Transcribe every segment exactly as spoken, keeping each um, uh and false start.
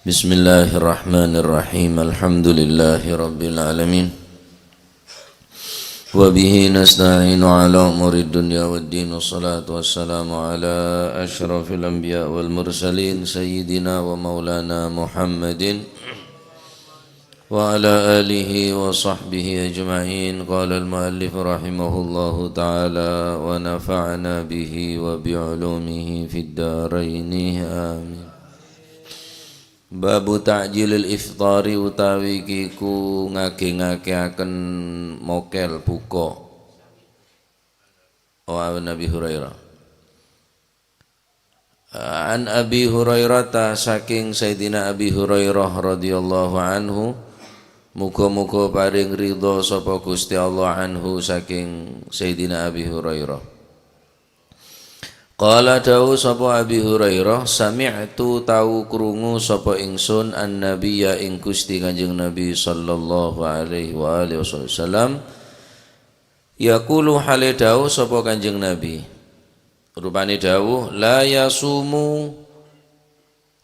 Bismillahirrahmanirrahim. Alhamdulillahirabbil alamin. Wa bihi nasta'inu ala umurid dunya waddin. Wassalatu wassalamu ala asyrafil anbiya wal mursalin, sayyidina wa maulana Muhammadin wa ala alihi wa sahbihi ajma'in. Qala al-muallif rahimahullahu ta'ala wa nafa'ana bihi wa bi ulumihi fid daraini. Amin. Babu ta'jilil iftari utawi kiku ngage-ngageaken mokel buka. Oh, an Abi Hurairah. An Abi Hurairah ta saking Sayyidina Abi Hurairah radhiyallahu anhu, muga-muga paring ridho sapa Gusti Allah anhu saking Sayyidina Abi Hurairah. Qala dawuh sapa Abi Hurairah, "Sami'tu tau krungu sapa ingsun an-nabiyya ing Gusti Kanjeng Nabi sallallahu alaihi wa alihi wasallam, yaqulu hale dawuh sapa Kanjeng Nabi." Rupane dawuh, "La yasumu,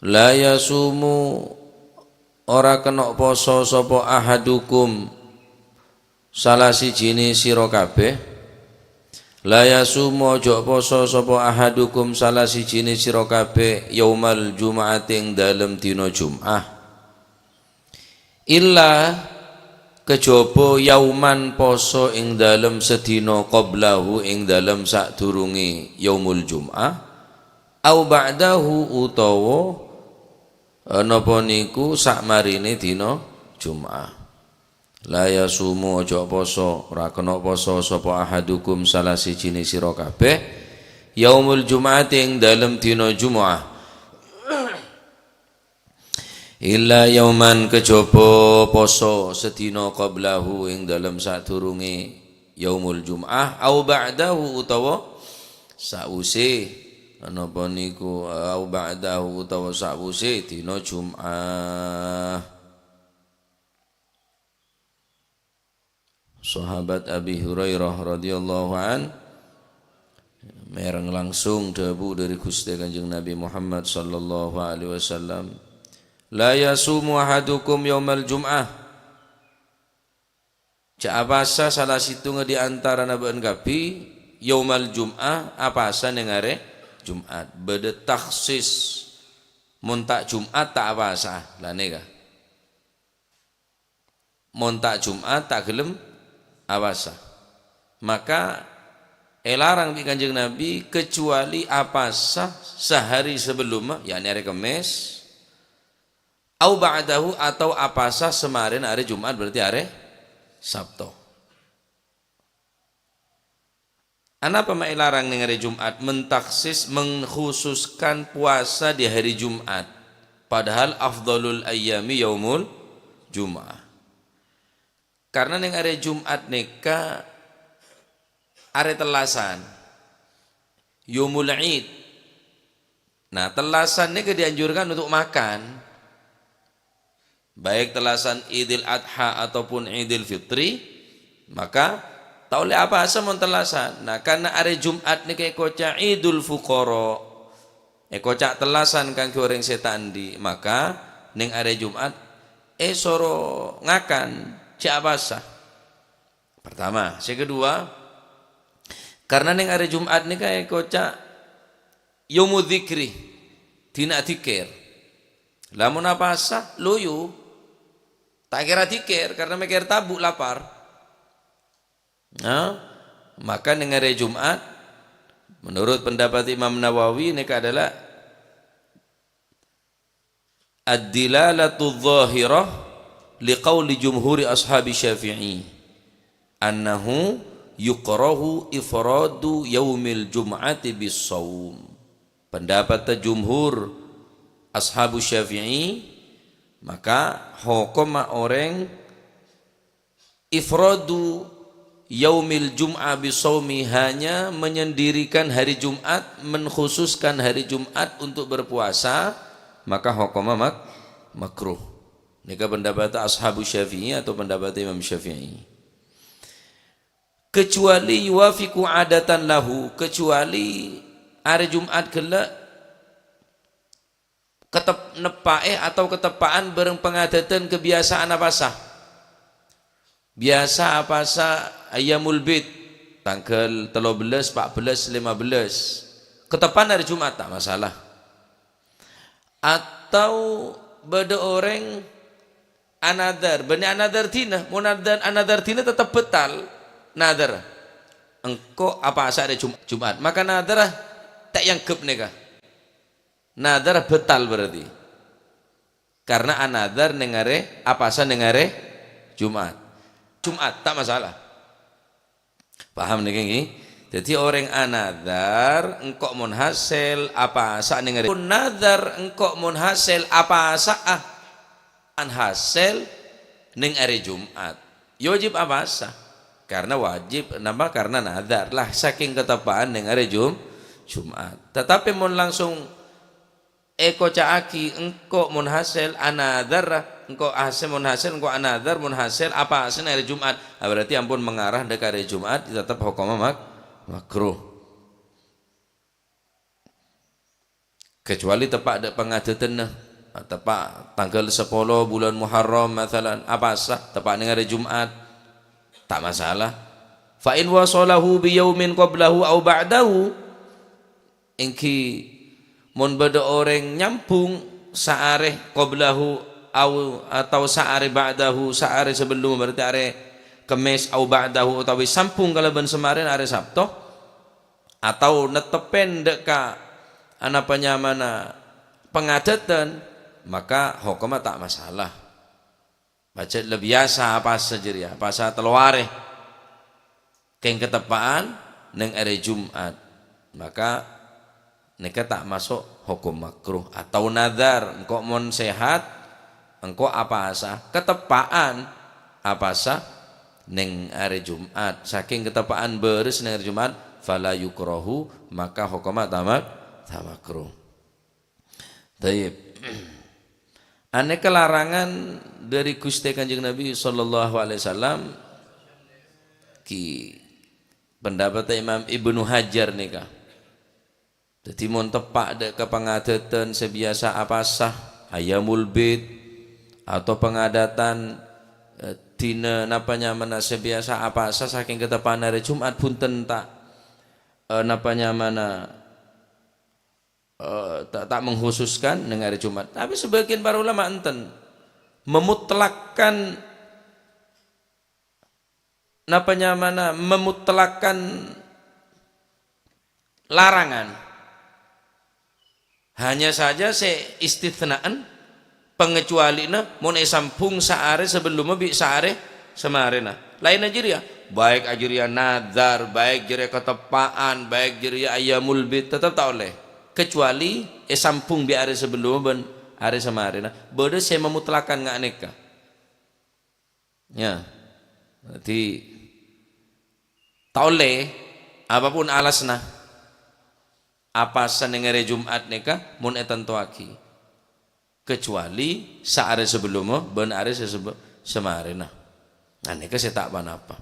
la yasumu, ora kena poso sapa ahadukum, salah sijine sira kabeh. La yasumu, ojo poso sapa ahadukum, salah sijine sira kabeh, yaumal jum'ati, ing dalem dina Jum'ah. Illa kejaba yauman, poso ing dalem sedina, qablahu, ing dalem sadurunge yaumul Jum'ah, au ba'dahu, utawa, eh, napa niku, sakmarine dina Jum'ah." La yasumu, ojo poso, ora kena poso sapa ahadukum, salah sijine sira kabeh, yaumul jum'ati, ing dalem dina Jum'ah. Illa yauman, kejaba poso sedina, qablahu, ing dalem sadurunge yaumul jum'ah, au ba'dahu, utawa sause, napa niku, au ba'dahu, utawa sause dina Jum'ah. Sahabat Abi Hurairah radhiyallahu an mereng langsung dawuh dari Guste Kanjeng Nabi Muhammad sallallahu alaihi wasallam, "La yasumu ahadukum yaumal jum'ah." Ja' apasa salah settonga di antarana ba'an kabbi yaumal jum'ah, apasa neng are Jum'at. Bada takhsis. Mon ta' Jum'at, ta' apasa. La neka. Mon ta' Jum'at, ta' gelem apasa. Maka elarang bi' Kanjeng Nabi, kecuali apasa sehari sebelumnya, yakni hari Kemis, au ba'dahu, atau apasa semaren hari Jum'at, berarti hari Sabtu. Anapa ma' elarang neng hari Jum'at? Mentaksis, mengkhususkan puasa di hari Jum'at. Padahal afdhalul ayyami yaumul Jum'ah. Karena neng hari Jum'at neka hari tellasan, yaumul Id. Nah, tellasan neka dianjurkan untuk makan. Baik tellasan Idul Adha ataupun Idul Fitri, maka ta' olle apasa mon tellasan. Nah, karena hari Jum'at neka ekoca' Idul Fuqara, ekoca' tellasan kangge oreng se ta' andhi', maka neng hari Jum'at esoro ngakan, ja' apasa. Pertama. Sè kedua, karena neng arè Jum'at nèka èkoca' Yaumul Dzikri, dina dzikir. Lamon apasa, loyu, ta' kèra dzikir, karena mèkkèr tabu' lapar. Nah, maka neng arè Jum'at, menurut pendapat Imam Nawawi, nèka adalah ad-dilalatu dhahirah liqauli jumhuri ashabi Syafi'i, annahu yukrahu ifradu yaumil jum'ati bis-shaum. Pendapat jumhur ashabu Syafi'i, maka hokomma orèng ifradu yaumil jum'ah bishaumi, hanya menyendirikan hari Jumat, mengkhususkan hari Jumat untuk berpuasa, maka hokomma mak-, makruh. Nèka pendapat ashabu Syafi'i atau pendapat Imam Syafi'i. Kecuali yuwafiqu adatan lahu, kecuali hari Jumat ghellâ' Ketep-, neppa'è atau keteppa'an bhâreng pangadhâdhân kabiyasaan apasa. Biyasa apasa ayyamul bid, tangghâl tello bellas, pa' bellas, lèma bellas. Keteppa'an arè Jum'at, ta' masalah. Atau bâdâ orèng anadhâr, bânnè anadhâr dina, mon nadhâr, anadhâr dina tetep bhâtal nadhâr. Engko' apasa arè Jum-, Jum'at, maka nadhâr ta' èangghep nèka. Nadhâr bhâtal berarti. Karna anadhâr neng arè apasa neng arè Jum'at. Jum'at, ta' masalah. Paham nèka, ngghi? Dhâddhi orèng anadhâr engko' mon hasèl apasa neng arè, mon nadhâr engko' mon hasèl apasa'a, an hasèl neng arè Jum'at. Ya wajib apasa. Karna wajib, napa? Karna nadhâr. Lah, sakèng keteppa'an neng arè Jum-, Jum'at. Tatapè mon langsung èkoca'aghi, engko' mon hasèl anadhâr, engko' hasèl mon hasèl, engko' anadhâr mon hasèl apasa neng arè Jum'at. Ah, berarti ampon mengarah dâ' ka arè Jum'at, tetep hokomma mak-, makruh. Kecuali teppa' dâ' pangadhâdhânna, teppa' tangghâl sapolo bulân Muharram, masalan, apasa, teppa' neng arè Jum'at, ta' masalah. Fa in wasalahu bi yaumin qablahu au ba'dahu, èngghi mon bâdâ orèng nyambhung saarè qablahu au, atau saarè ba'dahu, saarè sabellumma, berarti arè Kemmès, au ba'dahu, otabâ sambhung kalabân samarèna arè Sabto, atau nettepèn dâ' ka, anapa nyamana, pangadhâdhân, maka hokomma ta' masalah. Pajhât la biyasa apasa jârèya, apasa tello arè. Kèng keteppa'an neng arè Jum'at, maka nèka ta' maso' hokom makruh. Atau nadhâr, engko' mon sehat, engko' apasa, keteppa'an apasa neng arè Jum'at. Sakèng keteppa'an bârâs neng arè Jum'at, fala yukrahu, maka hokomma ta' mak-, ta' makruh. Tayyib. Anèka larangan dâri Ghustè Kanjeng Nabi sallallahu alaihi wasallam, ki pendapat Imam Ibnu Hajar nèka. Dhâddhi, mon teppa' dâ' ka pangadhâdhân sè biyasa apasa, ayyamul bid, atau pangadhâdhân, eh, dina napa nyamana sè biyasa apasa sakèng keteppa'an arè Jum'at, bhunten ta', eh, napa nyamana, eh, ta', ta' mengkhususkan neng arè Jum'at. Tapè sabâgiyân para ulama enten memutlakkan, napa nyamana, memutlakkan larangan. Hanya saja sè istitsna'an, pangecualianna, mon èsambhung saarè sabellumma bi' saarè samarèna. Laènna jârèya, baik jârèya nadhâr, baik jârèya keteppa'an, baik jârèya ayyamul bid, tetep ta' ollè. Kecuali èsambhung bi' arè sabellumma bân arè samarèna. Bâdâ sè memutlakkan nga' nèka. Ya. Dhâddhi, ta' ollè, apapun alasna, apasa neng arè Jum'at nèka mon ètantowaghi. Kecuali saarè sabellumma bân arè sè sebe-, samarèna. Nah, nèka sè ta' ponapa.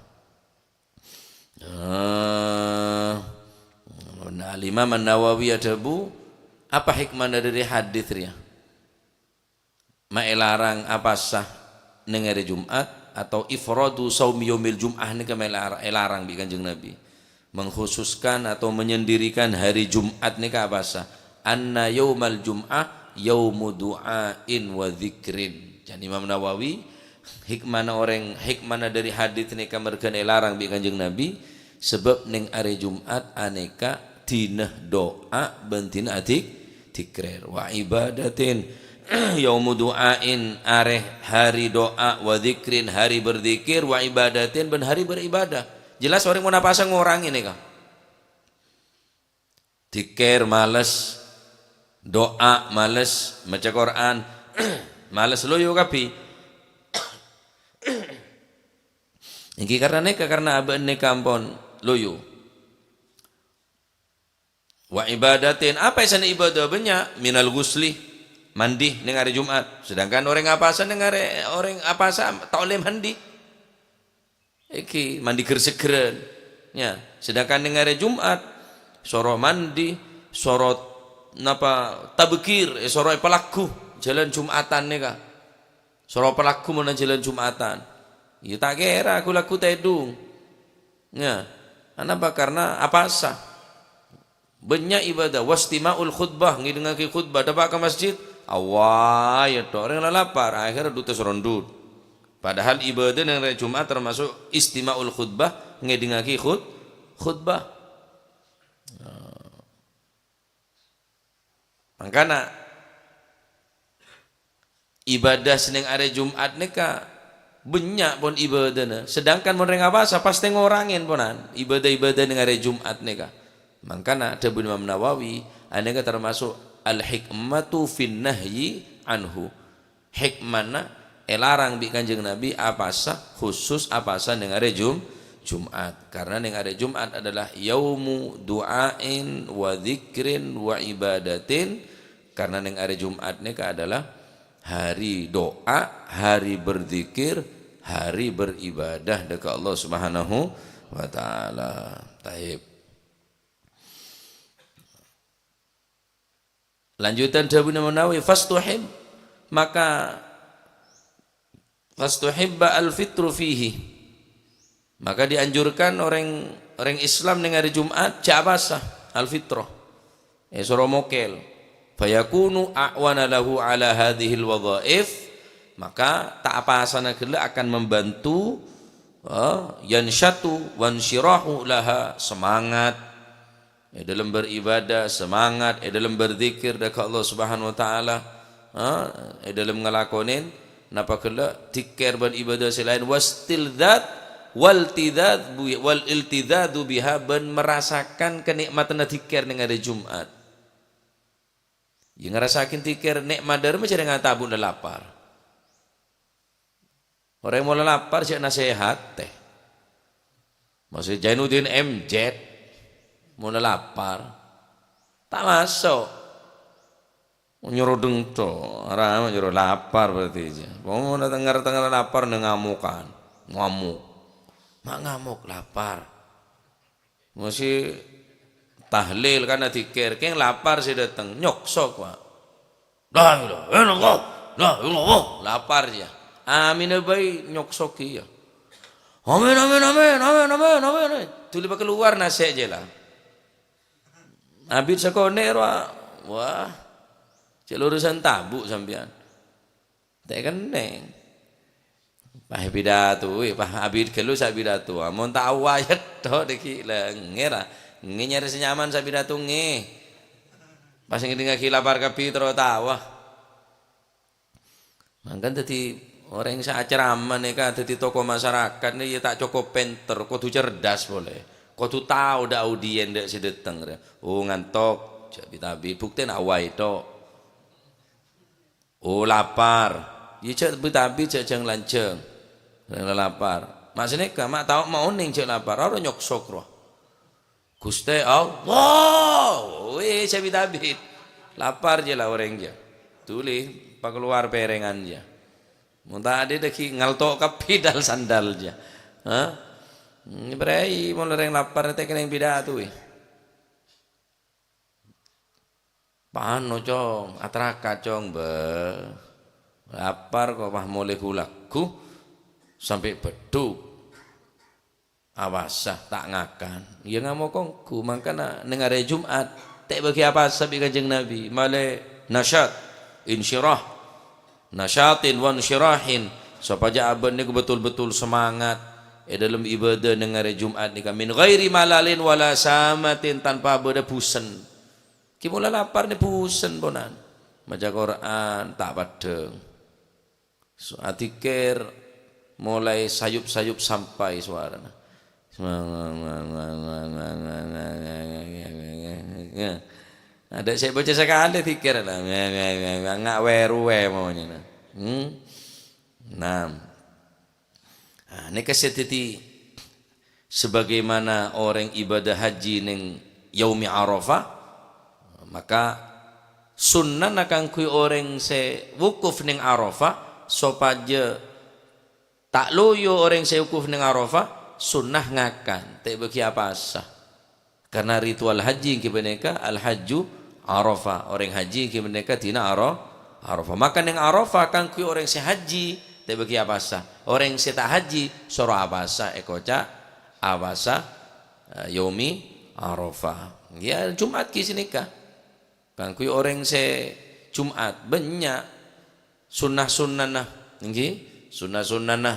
Eh, nah, Al-Imam An-Nawawi adhâbu, apa hikmahna dâri hadits rèya? Ma' èlarang apasa neng arè Jum'at atau ifradu shaumi yaumil jum'ah nèka ma' èlar-, èlarang bi' Kanjeng Nabi. Mengkhususkan atau menyendirikan hari Jum'at nèka apasa? Anna yaumal jum'ah yaumu du'ain wa dzikrin. Jâ' Imam Nawawi, hikmana orèng, hikmana dâri hadits nèka merghâna èlarang bi' Kanjeng Nabi, sabâb neng arè Jum'at anèka dina du'a bân dina adik-, dzikir. Wa ibadatin, yaumu du'ain, arè hari doa, wa dzikrin, hari berzikir, wa ibadatin, bân hari beribadah. Jelas orèng mon apasa ngorangè nèka. Dzikir males, doa males, maca Qur'an males, loyo kabbhi. Èngghi karna nèka, karna abâ'na nèka ampon loyo. Wa ibadatin, apa èssèna ibadah bânnya'? Minal ghusli, mandi neng arè Jum'at. Sedangkan orèng apasa neng arè, orèng apasa ta' ollè mandi. Èngghi, mandi ghâr-seggherrân. Ya, sedangkan neng arè Jum'at, soro mandi, soro napa, tabkir, èsoro èpalagghu jhâlân Jum'atan nèka. Soro palagghu mon jhâlân Jum'atan. Iyâ, ta' kèra ghu-lagghu tèdung. Nya, anapa? Karna apasa. Bânnya' ibadah, wastima'ul khutbah, ngèdingngaghi khutbah, dâpa' ka masjid, awai tok, orèng la lapar, akhirnya duduk terus rondut. Padahal ibadah neng arè Jumat termasuk istima'ul khutbah, ngèdingngaghi khut-, khutbah. Nah. Mangkana, ibadah sè neng arè Jumat nèka bânnya' pon ibadahna. Sedangkan mon rèng apasa pastè ngorangè ponan ibadah-ibadah neng arè Jumat nèka. Mangkana dhâbuna Imam Nawawi, anèka termasuk al-hikmatu fin nahyi anhu. Hikmana èlarang bi' Kanjeng Nabi apasa, khusus apasa neng arè Jum-, Jumat. Karna neng arè Jumat adalah yaumu du'ain wa dzikrin wa ibadatin. Karna neng arè Jumat nèka adalah hari doa, hari berzikir, hari beribadah dâ' ka Allah Subhanahu wa Ta'ala. Taib. Lanjutan dhâbuna Imam Nawawi, "Fastuhib," maka, "fastuhibba al-fitru fihi." Maka dianjurkan orèng, orèng Islam neng arè Jumat jhâ' apasa, al-fitrah. Èsoro mokèl. "Fayakunu a'wana lahu ala hadzihil wadhaif," maka ta' apasana ghellâ' akan membantu, eh, yansyatu wansyirahu laha, semangat è dâlem beribadah, semangat è dâlem berzikir dâ' ka Allah Subhanahu wa Ta'ala, ha, è dâlem ngalakonè napa ghellâ', dzikir bân ibadah sè laèn, wastildzadz, waltidzadz bu-, wal iltidzadzu biha, bân merasakan kenikmatanna dzikir neng arè Jumat. Yâ, ngrassaaghi dzikir nè'mat dâremma jârèya ngatabu la lapar. Orèng mola lapar jhâ' nasèhatè. Maksud Jainuddin M Z, mola lapar. Ta' maso'. Nyoro dengto, ara nyoro lapar berarti jâ. Pokokna tengnga-tengnga lapar neng ngamokan. Ngamok. Ma' ngamok, lapar. Mesti tahlil kan dzikir, kèng lapar sè dâteng, nyoksok, Pak. "La ilaha illallah, la ilaha illallah." Lapar jâ. Amènna bhâi nyoksok iyâ. "Amin, amin, amin, amin, amin, amin." Dhuli pakalowar nasè' jâ la. Abit sakonè' rowa. Wah. Cè' urusan tabu' sampèyan. Ta' kennèng. Pas pidato, wè, pas abit ghâllu sè pidato. Amon ta' awayat tok dâggi' la ngèra. Ngè nyarè sè nyaman sè pidato ngè. Pas ngèdingngaghi lapar kabbhi terro tawa. Mangkana dhâddhi orèng sè acaramah nèka dhâddhi tokoh masyarakat nè ya ta' cokop pènter, kodhu cerdas polè. Kodhu tao dâ' audiens dâ' sè dâteng rè. Oh, ngantok, jhâ' bit-abit. Buktèna awai tok. Oh, lapar. Iyâ, jhâ' bit-abit, jhâ' jhâng-lanjhâng. Rèng lapar. Ma' sanèka, ma' tao, ma' onèng jhâ' lapar. Ora nyoksok rowa. Ghustè Allah. Wè, jhâ' bit-abit. Lapar jâ la orèng jâ. Dhuli, pakalowar pèrèngan jâ. Mon ta' adâ' dâggi' ngalto' kabbhi dal-sandal jâ. Ha? Hmm, bhâi, mon orèng lapar, ta' kennèng pidato, wè. Pano, Cong, atrakat, Cong, bâ. Lapar kok, pas molè ghu-lagghu sampè' beddhuk. Apasa ta' ngakan. Ya ngamok ongghu, mangkana neng arè Jumat, ta' èbâghi apasa bi' Kanjeng Nabi. Malè nasyat, insyirah. Nasyatin wa insyirahin. Sopajâ abâ' nèko betul-betul semangat è dâlem ibadah neng arè Jumat nèka. Min ghairi malalin wala samatin, tanpa bâdâ bhusen. Ghi' mola lapar nè bhusen ponan. Maca Qur'an ta' paddhâng. So-, adzikir molaè sayup-sayup sampay sowarana. Adâ' sè baca sakalè dzikir la. Nga' wè-ruwè mawon. Hmm. Nah. Ah, nèka sè dhâddhi sebagaimana orèng ibadah haji neng yaumi Arafah, maka sunnana kaangghuy orèng sè wukuf neng Arafah, sopajâ ta' loyo orèng sè wukuf neng Arafah, sunnah ngakan, ta' èbâghi apasa. Karena ritual haji ènggi panèka al-hajju Arafah. Orèng haji ghi panèka dina Ara-, Arafah. Maka neng Arafah kaangghuy orèng sè haji, ta' èbâghi apasa. Orèng sè ta' haji, soro apasa, èkoca' apasa, eh, yaumi Arafah. Ya, Jumat ghi sanèka. Kaangghuy orèng sè Jumat, bânnya' sunnah-sunnana, ènggi? Sunnah-sunnana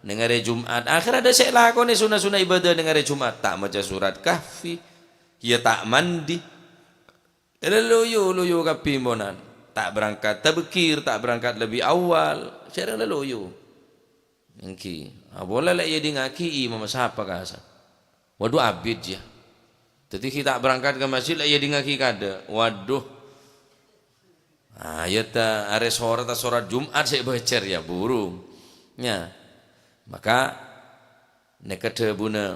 neng arè Jumat. Akhèr adâ' sè èlakonè sunnah-sunnah ibadah neng arè Jumat. Ta' maca surat Kahfi, ya ta' mandi. Lè loyu-loyu kabbhi monan. Ta' berangkat tabkir, ta' berangkat lebbi awal. Sèrèng lè loyu. Ènggi. Abâlâ lè èyèdingngaghi imam sapa kasa. Waduh, abit, ya. Dhâddhi ghi' ta' berangkat ka masjid, lè èyèdingngaghi kadâ'. Waduh. Ah, ya ta, arè sorat, ta sorat Jumat sè bâcèr, ya, burung. Ya. Maka, nèka dhâbuna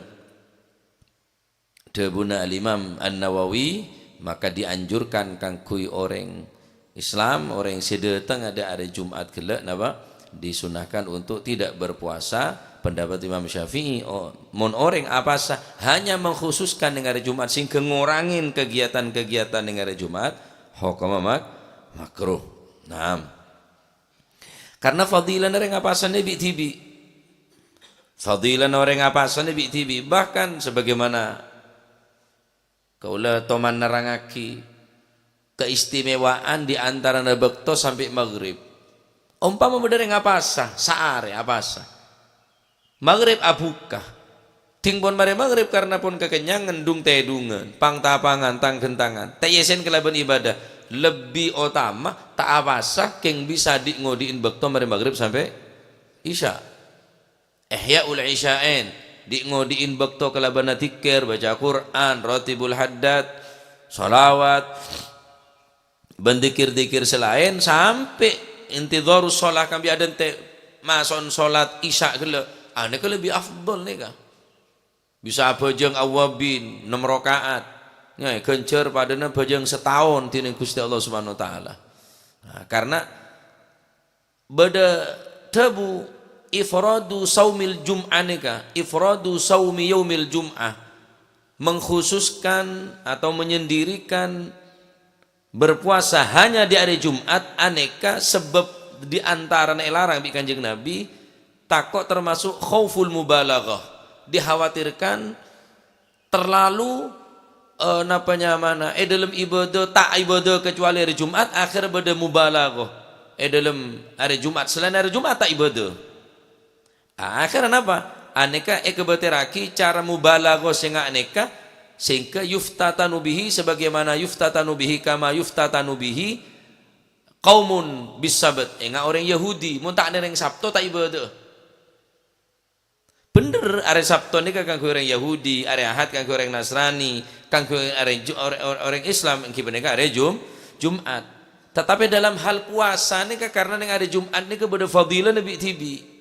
Dhâbuna Al-Imam An-Nawawi, maka dianjurkan kaangghuy orèng Islam, orèng sè dâteng adâ' arè Jumat ghellâ', napa? Disunahkan untuk tidak berpuasa. Pendapat Imam Syafi'i, o-, mon orèng apasa hanya mengkhususkan neng arè Jumat, sehingga ngorangin kegiatan-kegiatan neng arè Jumat, hokomma mak-, makruh. Naam. Karna fadilana orèng apasana bi'-dhibi'. Fadilana orèng apasana bi'-dhibi'. Bahkan sebagaimana kaulâ toman nerrangngaghi keistimewaan di antarana bâkto sampè' maghrib. Ompama bâdâ orèng apasa, saarè apasa. Maghrib abhuka. Dhing pon marè maghrib karna pon kakennyangngân, dhung-tèdhungan, pang-tapangan, tang-ghântangan. Ta' èyèssèn kalabân ibadah. Lebbi otama, ta' apasa, kèng bisa dhi'-ngodhi'in bâkto marè maghrib sampè' isya. Ihya'ul Isya'ain, dhi'-ngodhi'in bâkto kalabân adzikir, baca Qur'an, ratibul haddad, shalawat, bân dzikir-dzikir sè laèn, sampè' intidharus shalah, kaangghuy adhânte' maso'on shalat Isya ghellâ'. Ah, nèka lebbi afdhal nèka. Bisa abhâjâng awwabin, nem raka'at. Ngghi, ghânjhâr padâna bhâjâng sataon dhinèng Ghustè Allah Subhanahu wa Ta'ala. Nah, karna bâdâ dhâbu, "Ifradu saumil jum'ah" nèka, "Ifradu saumi yaumil jum'ah", mengkhususkan atau menyendirikan berpuasa hanya di hari Jumat, anèka sebab di antarana èlarang bi' Kanjeng Nabi, tako' termasuk khauful mubalaghah, dikhawatirkan terlalu, eh, napa nyamana, è dhâlem ibadah, ta' ibadah kecuali hari Jumat, akhèr bâdâ mubalaghah è dhâlem hari Jumat. Selain hari Jumat ta' ibadah. Akhèr napa? Anèka èkabâtèrraghi cara mubalaghah sè nga' nèka, sehingga yuftatanu bihi, sebagaimana yuftatanu bihi, kama yuftatanu bihi qaumun bis sabt. Enga' orèng Yahudi, mon ta' nèrèng Sabto, ta' ibadah. Bhender, arè Sabto nèka kaangghuy orèng Yahudi, arè Ahad kaangghuy orèng Nasrani, kaangghuy arè Ju-, orè-, orè-, orèng Islam ènggi panèka arè Jum-, Jumat. Tetapi dalam hal puasa nèka, karna neng arè Jumat nèka bâdâ fadilana bi'-dhibi'.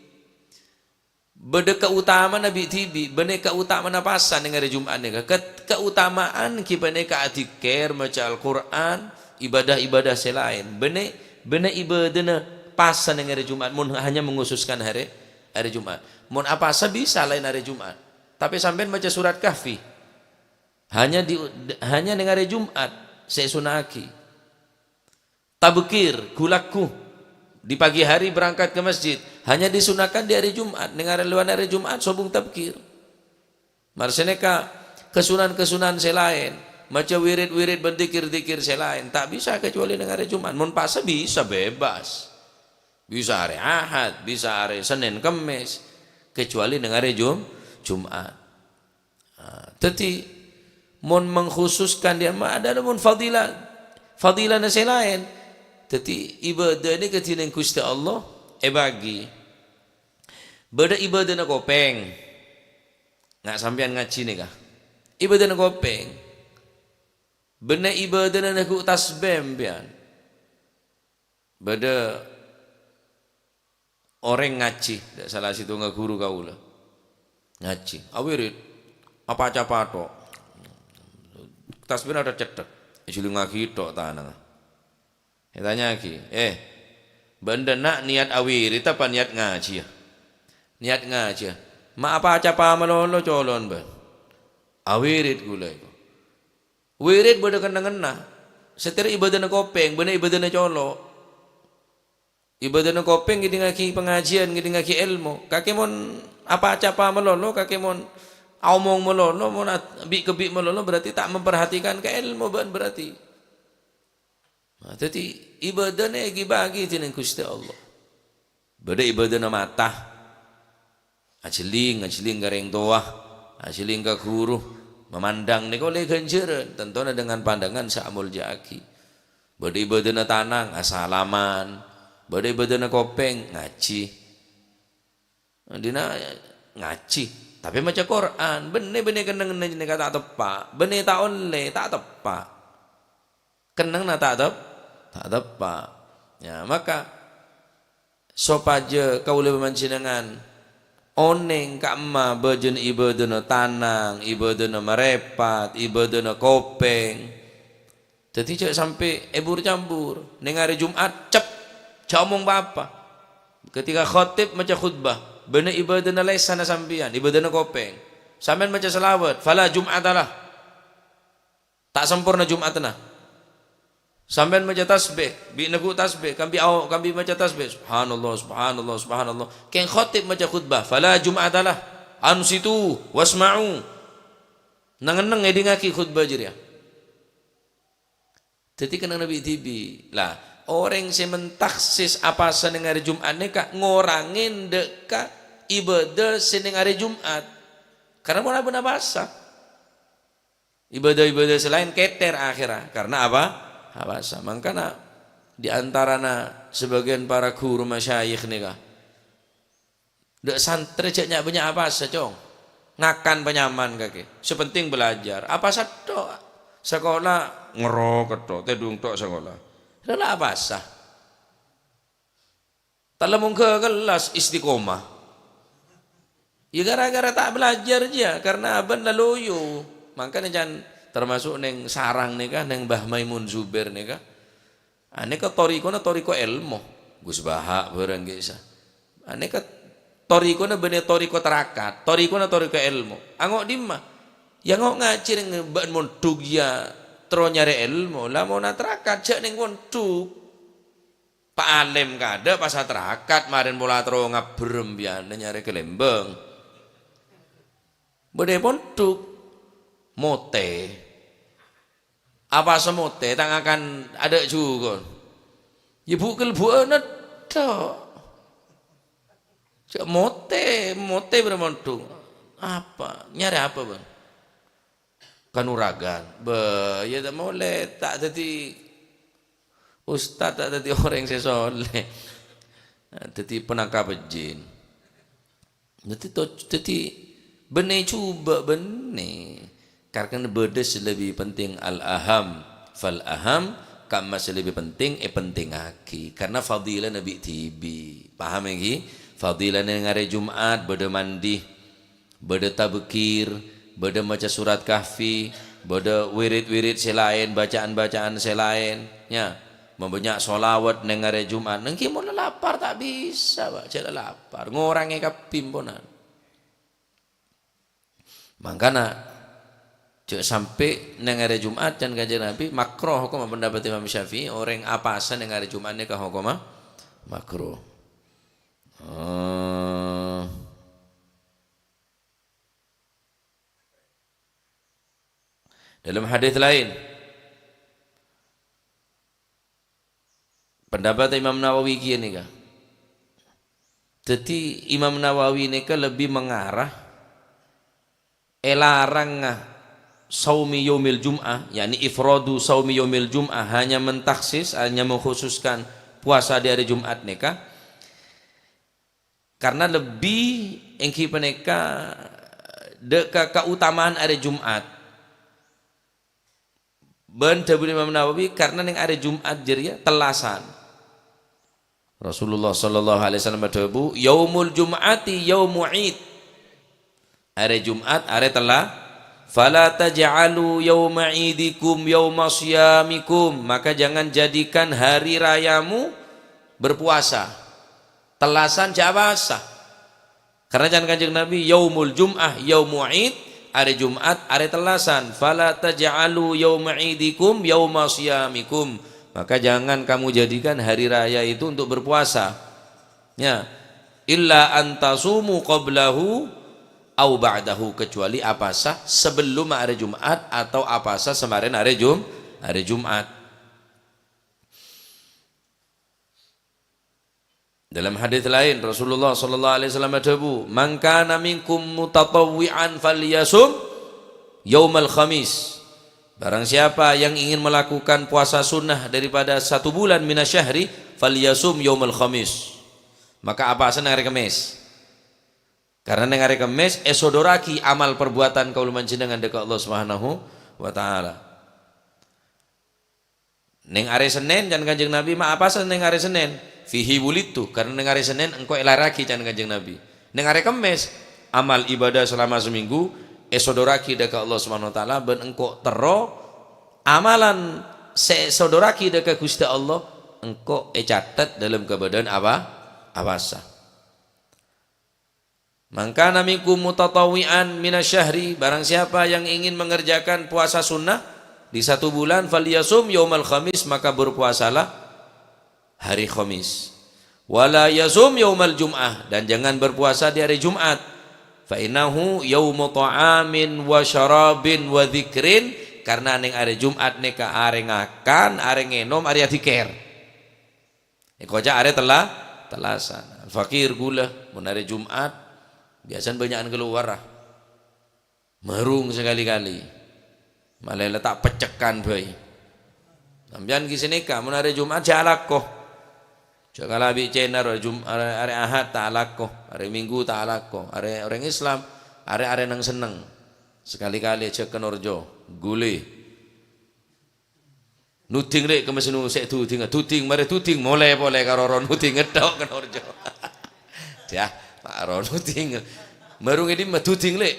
Bâdâ kaotamana bi'-dhibi', bânnè kaotamana pasa neng arè Jumat nèka. Ke-, kaotamaan ènggi panèka adzikir, maca Al-Qur'an, ibadah-ibadah sè laèn. Bânnè, bânnè ibadana pasa neng arè Jumat, mon hanya mengkhususkan hari, hari Jumat. Mon apasa bisa laèn hari Jumat. Tapè sampèyan maca surat Kahfi. Hanya di, hanya neng arè Jumat sè èsunna'aghi. Tabkir, ghu-lagghu. Di pagi hari berangkat ke masjid. Hanya disunahkan di hari Jumat. Neng arè lowar hari Jumat, sobung tabkir. Marè sanèka, kasunan-kasunan sè laèn, maca wirid-wirid bân dzikir-dzikir sè laèn, ta' bisa kecuali neng arè Jumat. Mon pasa bisa bebas. Bisa arè Ahad, bisa arè Sennèn Kemmès, kecuali neng arè Jum-, Jumat. Ah, dhâddhi, mon mengkhususkan dia, ma-, adâ' mon fadilah, fadilana sè laèn. Dhâddhi, ibadah nèka dhinèng Ghustè Allah èbâgi. Bâdâ ibadana kopèng. Nga' sampèyan ngajhi nèka. Ibadana kopèng. Bânnè ibadana nèko tasbih sampèyan. Bâdâ orèng ngajhi, dâ' sala sèttonga ghuru kaulâ. Ngajhi, awirid, apa-capa tok. Tasbihna cèthèk, èjhulungngaghi tok tanangnga. Ètanya'aghi, "Eh, bâ'na dâ' enna' niyat awirid apa niyat ngajhiyâ?" "Niyat ngajhiyâ." "Ma' apa-capa malolo colo'na bâ'na?" "Awirid kaulâ èko." Wirid bâdâ kennengnganna. Satèya ibâdâna kopèng, bânnè ibâdâna colo'. Ibâdâna kopèng ngèdingngaghi pangajiyân, ngèdingngaghi èlmo. Kakè mon apa-capa malolo, kakè mon aomong malolo, mon at-, bi'-, kebi' malolo, berarti ta' memperhatikan ka èlmo bâ'na berarti. Nah, dhâddhi ibâdâna èghi-bâghi dhinèng Ghustè Allah. Bâdâ ibâdâna mata. Ajhelling, ajhelling ka rèng towa, ajhelling ka ghuru, mamandhâng nèka ollè ghânjhârân, tantona dengan pandangan sè amolja'aghi. Bâdâ ibâdâna tanang, asalaman. Bâdâ ibâdâna kopèng, ngajhi. Dina ngajhi, tapè maca Qur'an, bânnè, bânnè kennengnganna nèka ta' teppa', bânnè ta' ollè, ta' teppa'. Kennengnganna ta' tep-, ta' teppa'. Ya, maka sopajâ kaulâ bân panjhennengngan onèng ka'imma bâjâna ibâdâna tanang, ibâdâna marèpat, ibâdâna kopèng. Dhâddhi jhâ' sampè' èbur-cambur. Neng arè Jum'at, cep, jhâ' omong pa-apa. Ketika khatib maca khutbah, bânnè ibâdâna lèsanna sampèyan, ibâdâna kopèng. Sampèyan maca shalawat, "Fala jum'atalah." Ta' samporna Jum'atta. Sampèyan maca tasbih, bi' neggu' tasbih, kambi ao-, kambi maca tasbih, "Subhanallah, subhanallah, subhanallah." Kèng khatib maca khutbah, "Fala jum'atalah, ansitu wasma'u." Neng-enneng ngèdingngaghi khutbah jârèya. Dhâddhi kennengnganna bi'-, dhibi'. Lah, orèng sè mentaksis apasa neng arè Jum'at nèka ngorangè dâ' ka ibâdâ sè neng arè Jum'at. Karna mon abâ' apasa. Ibâdâ-ibâdâ sè laèn kèter akhèrra. Karna apa? Apasa. Mangkana di antarana sabâgiyân para ghuru masyayikh nèka. Dâ' santrè jhâ' nya'-bânnya' apasa, Cong. Ngakan panyaman kakè. Sè penting belajar. Apasa tok. Sakola ngèrok tok, tèdung tok sakola. Lha la apasa. Ta' la mongghâ kellas istiqomah. Ya gara-gara ta' belajar jiyâ, karna abâ'na la loyo. Mangkana can termasuk neng sarang nèka, neng Mbah Maimun Zubair nèka. Anèka thariqana thariqa èlmo. Gus Baha' bhârâng ghi' sa. Anèka thariqana bânnè thariqa tarakat, thariqana thariqa èlmo. Ango' dimma? Ya ango' ngajhi rèng bâ'na mondhuk ya terro nyarè èlmo. La mon atarakat jhâ' neng mondhuk. Pa' alèm kadâ' pas atarakat marèn pola terro ngabbher embiyânna nyarè kalèmbâng. Bâdâ è mondhuk. Motè. Apasa motè, ta' ngakan adâ' jhuko. Ya bu-, kelbu'ânna tok. Cè' motè, motè bârâ mondhuk. Apa? Nyarè apa, Bang? Kanuragan. Bâ, ya ta' molè, ta' dhâddhi ustad, ta' dhâddhi orèng sè soleh. Dhâddhi penangkap jin. Dhâddhi to-, dhâddhi bânnè jhubâ' bânnè. Karna bâdâ sè lebbi penting, al-aham fal-aham, ka'imma sè lebbi penting èpentingngaghi. Karna fadilana bi'-dhibi'. Paham ènggi? Fadilana neng arè Jum'at bâdâ mandi, bâdâ tabkir, bâdâ maca surat Kahfi, bâdâ wirid-wirid sè laèn, bacaan-bacaan sè laèn. Ya, mabânnya' sholawat neng arè Jum'at. Neng ghi' mon la lapar ta' bisa, Pak. Jhâ' la lapar. Ngorangè kabbhi emponan. Mangkana, jhâ' sampè' neng arè Jum'at can Kanjeng Nabi makruh, hokomma pendapat Imam Syafi'i, orèng apasa neng arè Jum'at nèka hokomma makruh. Eh, dalam hadis laèn, Pendapat Imam Nawawi kèya nèka. Dhâddhi, Imam Nawawi nèka lebbi mangarah èlarangnga saumi yaumil jum'ah, yakni ifradu saumi yaumil jum'ah, hanya mentaksis, hanya mengkhususkan puasa di hari Jumat nèka, karna lebbi ènggi panèka dâ' ka kautamaan arè Jumat. Bân dhâbuna Imam Nawawi, karna neng arè Jumat jârèya tellasan. Rasulullah sallallahu alaihi wasallam adhâbu, "Yaumul jum'ati yaumu id." Arè Jumat arè tella-, "Fala taj'alu yauma idikum yauma shiyamikum." Maka jangan jadikan hari rayamu berpuasa. Tellasan jhâ' apasa. Karna can Kanjeng Nabi, "Yaumul jum'ah yaumu id, Arè Jum'at, arè tellasan. "Fala taj'alu yauma idikum yauma shiyamikum." Maka jangan kamu jadikan hari raya itu untuk berpuasa. Ya. "Illa an tasumu qablahu au ba'dahu," kecuali apasa sebelum arè Jum'at atau apasa samarèn arè Jum-, arè Jum'at. Dalam hadis lain, Rasulullah sallallahu alaihi wasallam adhâbu, "Man kana minkum mutatawwi'an falyasum yaumal khamis." Barang siapa yang ingin melakukan puasa sunnah daripada satu bulan minasyahri, "Falyasum yaumal khamis." Maka apasa neng arè Kemmis. Karena neng arè Kemmis èsodorraghi amal perbuatan kaulâ panjhennengngan dâ' ka Allah Subhanahu wa Ta'ala. Neng arè Sennèn, can Kanjeng Nabi, ma' apasa neng arè Sennèn? "Fihi wulidtu," karena neng arè Sennèn engko' èlaèrraghi, can Kanjeng Nabi. Neng arè Kemmis, amal ibadah selama seminggu èsodorraghi dâ' ka Allah Subhanahu wa Ta'ala, bân engko' terro amalan sè èsodorraghi dâ' ka Ghustè Allah, engko' ècatet dalam kabâdâ'ân apa? Apasa. "Man kana minkum mutatawwi'an minasyahri," barang siapa yang ingin mengerjakan puasa sunnah di satu bulan, "falyasum yaumal khamis," maka berpuasalah hari Khamis. "Wala yasum yaumal jum'ah," dan jangan berpuasa di hari Jumat. "Fa innahu yaumu ta'amin wa syarabin wa dzikrin," karena neng arè Jumat nèka arè ngakan, arè ngènom, arè adzikir. Èkoca' arè tella-, tellasan. Al-Fakir ghulâ, mon arè Jumat, biasana bânnya'an kalowar, ah. Marung sakali-kali. Malè la ta' peccekan bhâi. Sampèyan ghi' sanèka, mon arè Jumat jhâ' alako. Jhâ' kala bi' cèna, arè Jum-, arè, arè Ahad ta' alako, arè Minggu ta' alako, arè orèng Islam, arè-arè neng senneng. Sakali-kali jhâ' ka Norjo, ghuli. Nuding, Lè', kemma sè nu-, sè dudinga. Duding, marè duding, molè polè karo ro nuding ngetthok ka Norjo. Yâ, ma' ro nuding. Marung è dimma? Duding, Lè'.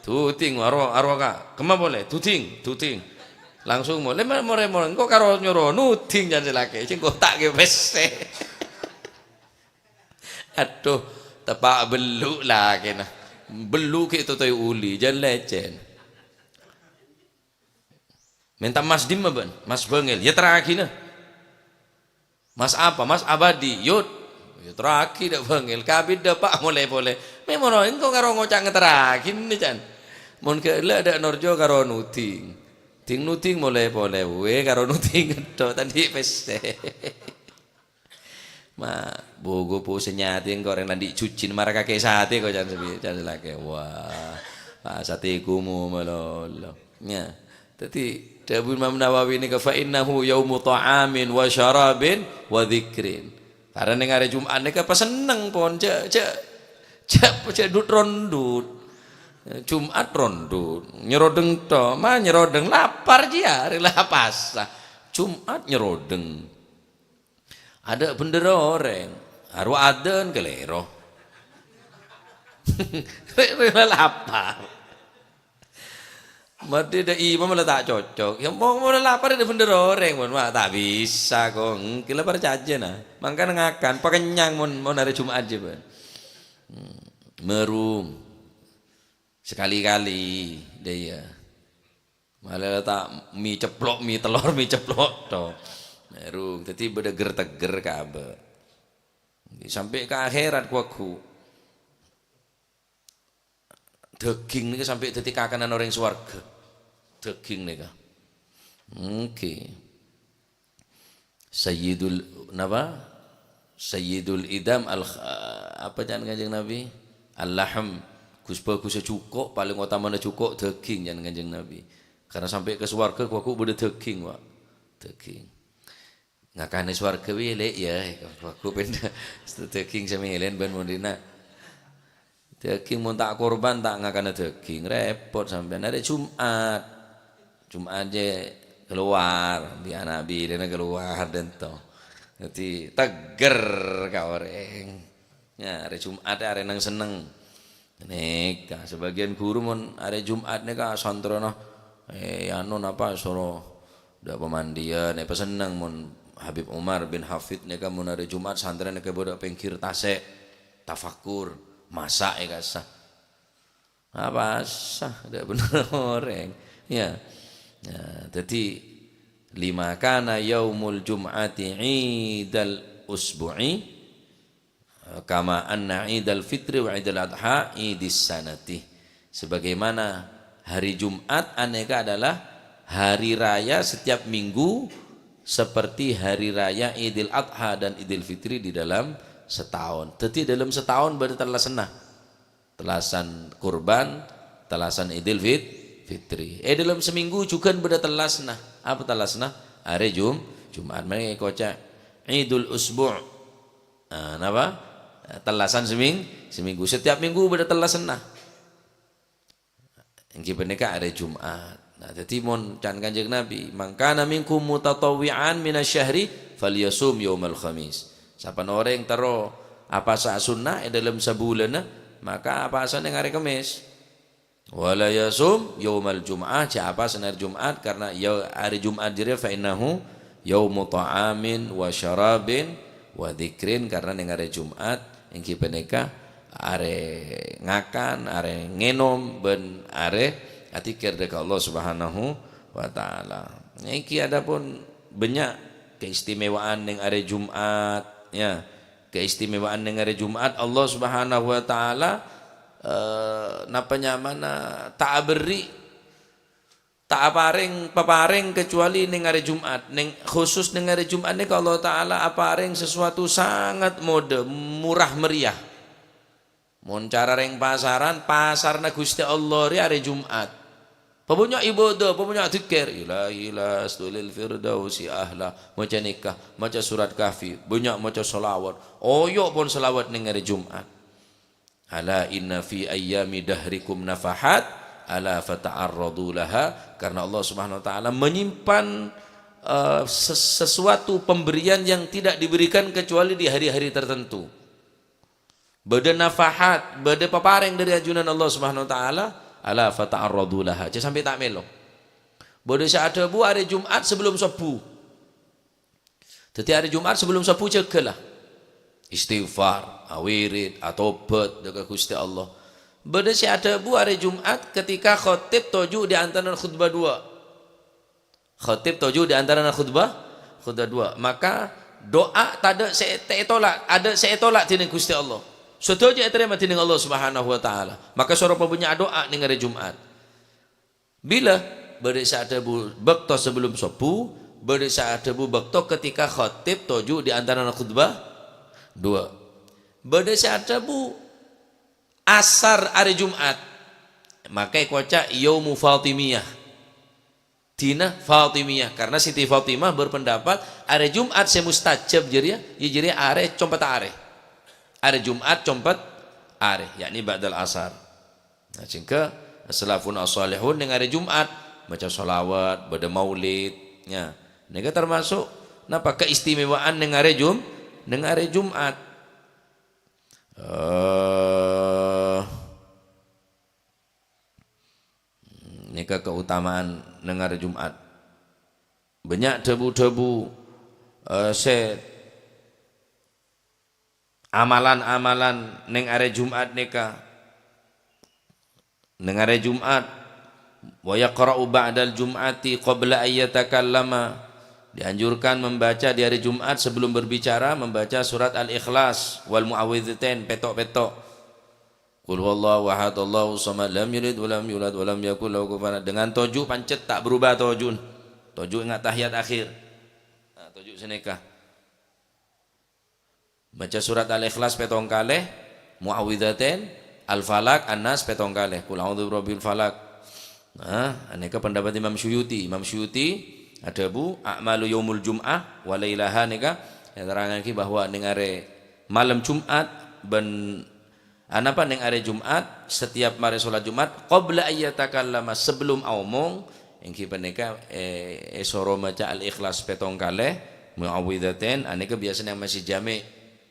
Duding, aro, aro ka. Kemma polè? Duding, duding. Langsung molè, ma-, morè, morè. Engko' karo nyoro nuding, can sè lakè. Sè engko' ta' kè pèssè. Adhu, teppa' bellu' lakèna. Bellu' ghi' totoè uli, can lècèn. Mènta emmas dimma bâ'na? Emmas bângèl. Yâ, terraghina. Emmas apa? Emmas abadi. Yut. Yâ, terraghi dâ' bângèl. Kabit dâpa' molè polè. Mè' mono engko' karo ngoca' ngaterraghi, can. Mon ghellâ' dâ' Norjo karo nuding. Ding-nuding molè polè. Wè, karo nuding ngetthok, ta' andi' pèssè. Ma, bogo po sè nyatè engko' orèng la andi' jhujhina mara kakè satè ko' can sabi-, can lakè. Wah, ah, satè kumu malolo. Yâ. Dhâddhi, dhâbu Imam Nawawi nèka, "Fa innahu yaumu ta'amin wa syarabin wa dzikrin." Karena neng arè Jumat nèka pasenneng pon, jhâ', jhâ', jhâ', jhâ' dut-rondut. Jumat rondut, nyèrodheng to, ma nyèrodheng lapar jiyâ, rè lapasa. Jumat nyèrodheng. Adâ' bhendher orèng, arowa adzan kalèro. Rè-, rè-, lapar. Mardhi dâ' imam la ta' cocok. Yâ, mon, mon lapar dâ' bhendher orèng, mon, wah, ta' bisa, kong. Enggi la parcajâ, nah. Mangkana ngakan, pakennyang, mon, mon arè Jumat jiyâ, bân. Hmm. Marung. Sakali-kali, dâ' iyâ. Malè la ta' mi ceplok, mi tellor, mi ceplok, to. Marung. Dhâddhi bâdâ ger-tegger kabâ. Sampè' ka akhèrat, ghu-, ghu. Dhâghing nèka sampè' dhâddhi kakanan orèng sowarghâ. Dhâghing nèka. Oke. Sayyidul, napa? Sayyidul idam al-, apa can Kanjeng Nabi? Al-lahm. Gus-bagussa jhuko', palèng otamana jhuko' dhâghing can Kanjeng Nabi. Karena sampè' ka sowarghâ, ghu-, ghu bâdâ dhâghing, Pak. Dhâghing. Ngakanè sowarghâ wi, Lè', yâ. Ghu-, ghu pènda dhâghing sè mèlèn bân mondhina. Dhâghing mon ta' korban, ta' ngakanè dhâghing. Rèpot sampèyan. Arè Jumat. Jumat jiyâ kalowar. Bi' ana' bilâna kalowar dânto. Dhâddhi tegger ka orèng. Yâ, arè Jumat arè neng senneng. Nèka, sebagian guru mon arè Jumat nèka santrèna, eh, anu napa, soro dâ' pamandiyân, eh, pasenneng mon Habib Umar bin Hafid nèka mon arè Jumat santrè nèka bâdâ pèngghir tasè', tafakkur, masa' è kassa'. Apa sah? Tidak benar orang. Ya. Nah, jadi, "Lima kana yaumul jum'ati idal usbu'i, kama anna idal fitri wa idal adha idis sanati." Sebagaimana hari Jumat aneka adalah hari raya setiap minggu, seperti hari raya Idul Adha dan Idul Fitri di dalam setahun. Jadi, dalam setahun berarti tellasanna. Tellasan kurban, tellasan Idul Fit-, Fitri. Eh, dalam seminggu juga bâdâ tellasna. Apa tellasna? Arè Jum-, Jumat. Mangkana èkoca' Idul Usbu'. Nah, napa? Tellasan seming-, seminggu. Setiap minggu bâdâ tellasanna. Èngghi panèka arè Jumat. Nah, dhâddhi mon can Kanjeng Nabi, "Man kana minkum mutatawwi'an minasyahri falyasum yaumal khamis." Sapan orèng terro apasa sunnah è dâlem sabulânna, maka apasana neng arè Kemmès. "Wa la yasum yaumal jum'ah," jhâ' apasa neng arè Jumat, karena ya arè Jumat jârèya fa innahu yaumu ta'amin wa syarabin wa dzikrin, karena neng arè Jumat èngghi panèka arè ngakan, arè ngènom, bân arè adzikir dâ' ka Allah Subhanahu wa Ta'ala. Èngghi adapun bânnya' keistimewaan neng arè Jumat, ya. Keistimewaan neng arè Jumat, Allah Subhanahu wa Ta'ala, eh, napa nyamana, ta' aberri', ta' aparèng paparèng kecuali neng arè Jumat. Neng, khusus neng arè Jumat nèka Allah Ta'ala aparèng sesuatu sangat modâ, murah meriah. Mon cara rèng pasaran, pasarna Ghustè Allah rè arè Jumat. Pabânnya' ibadah, pabânnya' dzikir. "Ilahi lastu lil firdausi ahla." Maca nèka, maca surat Kahfi, bânnya' maca shalawat. Oyo' pon shalawat neng arè Jumat. "Ala inna fi ayyami dahrikum nafahat, ala fata'arradu laha." Karena Allah Subhanahu wa Ta'ala menyimpan, eh, ses-, sesuatu pemberian yang tidak diberikan kecuali di hari-hari tertentu. Bâdâ nafahat, bâdâ paparèng dâri ajunan Allah Subhanahu wa Ta'ala, ala fata'arradu laha. Jhâ' sampè' ta' mèlo. Bâdâ sè adhâbu arè Jumat sebelum sobbhu. Dhâddhi arè Jumat sebelum sobbhu jâgâlah. Istighfar, awirid, atobhât dâ' ka Ghustè Allah. Bâdâ sè adhâbu arè Jumat ketika khatib toju' di antarana khutbah duwâ'. Khatib toju' di antarana khutbah, khutbah duwâ'. Maka doa tadâ' sè te-, ètolak, adâ' sè ètolak dhinèng Ghustè Allah. Sadhâjâ ètarèma dhinèng Allah Subhanahu wa Ta'ala. Maka soro pabânnya' doa neng arè Jumat. Bilâ? Bâdâ sè adhâbu bâkto sebelum sobbhu, bâdâ sè adhâbu bâkto ketika khatib toju' di antarana khutbah duwâ'. Bâdâ sè adhâbu asar arè Jumat. Maka èkoca' Yaumu Fatimiyah. Dina Fatimiyah, karena Siti Fatimah berpendapat arè Jumat sè mustajab jârèya, ya jârèya arè compet arè. Arè Jumat compet arè, yakni ba'dal asar. Nah, sehingga salafun as-salihun neng arè Jumat maca shalawat, bâdâ maulid, ya. Nèka termasuk napa keistimewaan neng arè Jum-, neng arè Jumat. Eh, Nèka keutamaan neng arè Jumat. Bânnya' dhâbu-dhâbu, eh, sè amalan-amalan neng arè Jumat nèka. Neng arè Jumat, "Wa yaqra'u ba'dal jum'ati qabla an yatakallama." Dianjurkan membaca di hari Jumat sebelum berbicara, membaca surat Al-Ikhlas wal Mu'awwidzatain, pètto'-pètto'. "Qul huwallahu ahad, Allahu samad, lam yalid walam yulad, walam yakul lahu kufuwan ahad." Dengan toju' pancet ta' berubah toju'na. Toju' enga' tahiyat akhir. Nah, toju' sanèka. Maca surat Al-Ikhlas pèttong kalè, Mu'awwidzatain, Al-Falaq, An-Nas pèttong kalè. Qul a'udzu birabbil falaq. Nah, anèka pendapat Imam Suyuti. Imam Suyuti adhâbu, "A'malu yaumul jum'ah wa lailaha" nèka nerangaghi bahwa neng arè malem Jumat bân Anapa neng arè Jumat, setiap marè sholat Jumat, qabla an yatakallama, sebelum aomong, èngghi panèka, eh, èsoro maca Al-Ikhlas pèttong kalè, Mu'awwidzatain, anèka biyasana masjid Jami',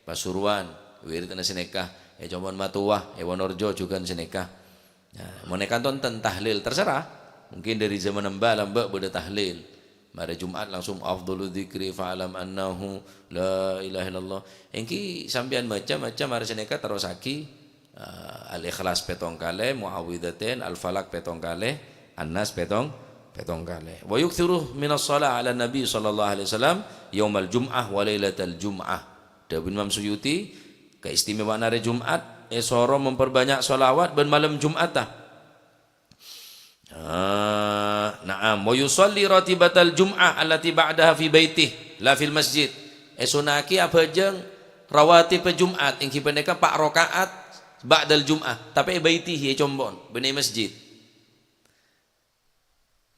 Pasuruan, wiridna sanèka, è Comon Matoa, è Wonorejo jhughân sanèka. Nah, mon è kanto enten tahlil, terserah. Mungkin dâri zaman emba lambâ' bâdâ tahlil. Marè Jumat langsung afdhalu dzikri fa'lam annahu la ilaha illallah. Èngghi sampèyan maca-maca marè sanèka terrossaghi Eh, Al-Ikhlas pètong kalè, Mu'awwidzatain, Al-Falaq pètong kalè, An-Nas pètong, pètong kalè. "Wa yukthiru minas shalah 'ala Nabi sallallahu alaihi wasallam yaumal jum'ah wa lailatal jum'ah." Dhâbuna Imam Suyuti, keistimewaan arè Jum'at, èsoro memperbanyak sholawat bân malem Jum'atta. Ah, na'am. "Wa yusalli ratibatal jum'ah allati ba'daha fi baitih, la fil masjid." Èsunna'aghi abhâjâng rawatib Jum'at, èngghi panèka pa' raka'at ba'dal jum'ah, tapè è baitihi, è compo'na, bânnè è masjid.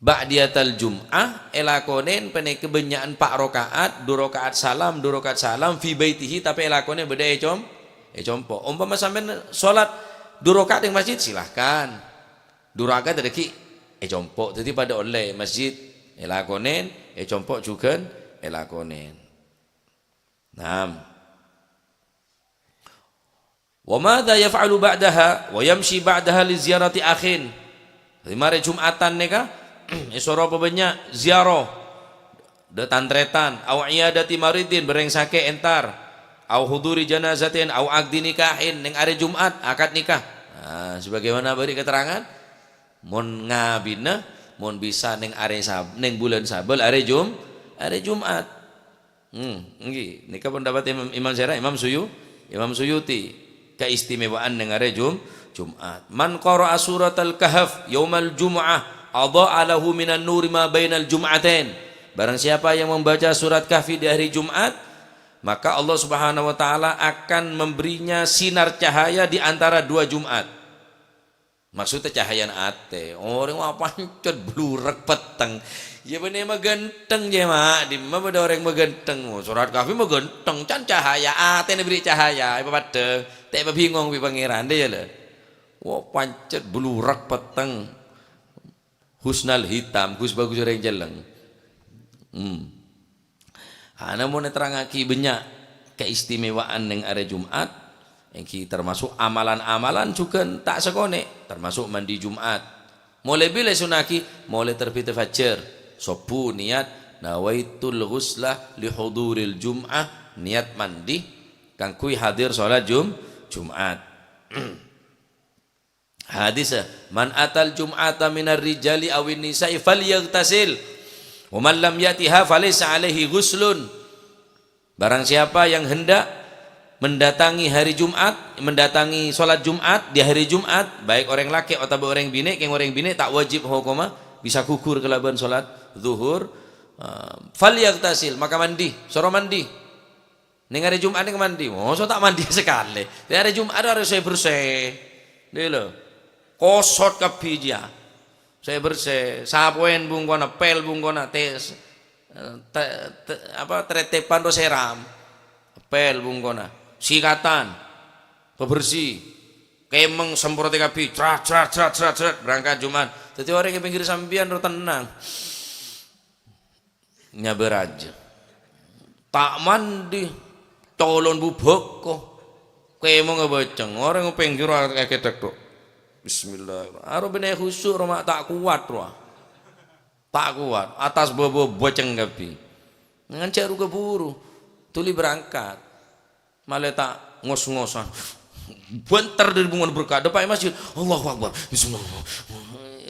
Ba'diyatal jum'ah èlakonè panèka bânnya'an pa' raka'at, du raka'at salam, du raka'at salam, fi baitihi, tapè èlakonè bâdâ è com-, è compo'. Ompama sampèyan sholat du raka'at è masjid, silahkan. Du raka'at dâggi' è compo', dhâddhi padâ ollè, masjid èlakonè, è compo' jhughân èlakonè. Naam. "Wa madza yaf'alu ba'daha?" "Wa yamshi ba'daha li ziyarati akhin." Dhâddhi marè Jum'atan nèka, èsoro pabânnya' ziyarah, dâ' tan-tarètan, "au iyadati maridin, bârâng sakè' entar, au huduri janazatin, au aqdi nikahin, neng arè Jum'at, akad nikah." Nah, sebagaimana bâri' keterangan, mon ngabina, mon bisa neng arè Sab-, neng bulân Sabâl, arè Jum-, arè Jum'at. Hmm, èngghi. Nèka pendapat Imam, Imam Sera, Imam Suyu-, Imam Suyuti. Keistimewaan neng arè Jum-, Jum'at. "Man qara'a suratal Kahf yaumal jum'ah, adha'a lahu minan nuri ma bainal jum'atain." Barang siapa yang membaca surat Kahfi di hari Jumat, maka Allah Subhanahu wa Ta'ala akan memberinya sinar cahaya di antara dua Jumat. Maksudnya cahayana atè. Orèng wah pancet blurek petteng. Ya bânnè maghânteng, ya, Mak. Dimma bâdâ orèng maghânteng? Oh, surat Kahfi maghânteng. Can cahaya, atèna bâri' cahaya. Èpapaddhâng. Ta' èpabingong bi' Pangèran, dâ' iyâ, la. Wah, pancet blurek petteng. Husnal hitam, ghus-bhâghus orèng celleng. Hmm. Ah, namong èterrangngaghi bânnya' keistimewaan neng arè Jum'at, èngghi termasuk amalan-amalan jhughân ta' sakonè', termasuk mandi Jum'at. Molaè bilâ èsunna'aghi? Molaè terbit fajr, sobbhu niat, "Nawaitul ghusla li huduril jum'ah," niat mandi kaangghuy hadir sholat Jum-, Jum'at. Hadis, "Man atal jum'ata minar rijali awin nisa'i falyaghtasil, wa man lam ya'tiha falaysa alaihi ghuslun." Barang siapa yang hendak mendatangi hari Jumat, mendatangi sholat Jumat di hari Jumat, baik orèng lakè' otabâ orèng binè', kèng orèng binè' ta' wajib hokomma, bisa ghugur kalabân sholat zuhur, eh, falyaghtasil, maka mandi, soro mandi. Neng arè Jum'at nèng mandi, mosok ta' mandi sakalè. Dâ' arè Jum'at arè sè bersè. Dâ' lho. Kosot kabbhi jiyâ. Sè bersè, sapoèn bungkona, pel bungkona, tes, te-, te-, apa, trètèpan ro sèram. Pel bungkona, sikatan, pembersih. Kèmeng semprotè kabbhi, crat, crat, crat, crat, crat, berangkat Jum'at. Dâddhi orèng è pèngghir sampèyan ro tennang. Nyabâ rajâ. Ta' mandi, colon bu bhâko. Kèmongnga bâceng, orèng pèngghir akètek tok. Bismillahirrahmanirrahim. Aro bânnè khusyuk, roma ta' kowat, rowa. Ta' kowat. Attas bâbâ bâceng kabbhi. Nganca' ru kabhuru. Dhuli berangkat. Malè ta' ngos-ngosan. Bânter dâri bungkona berka', dâpa' è masjid. Allahu Akbar. Bismillah.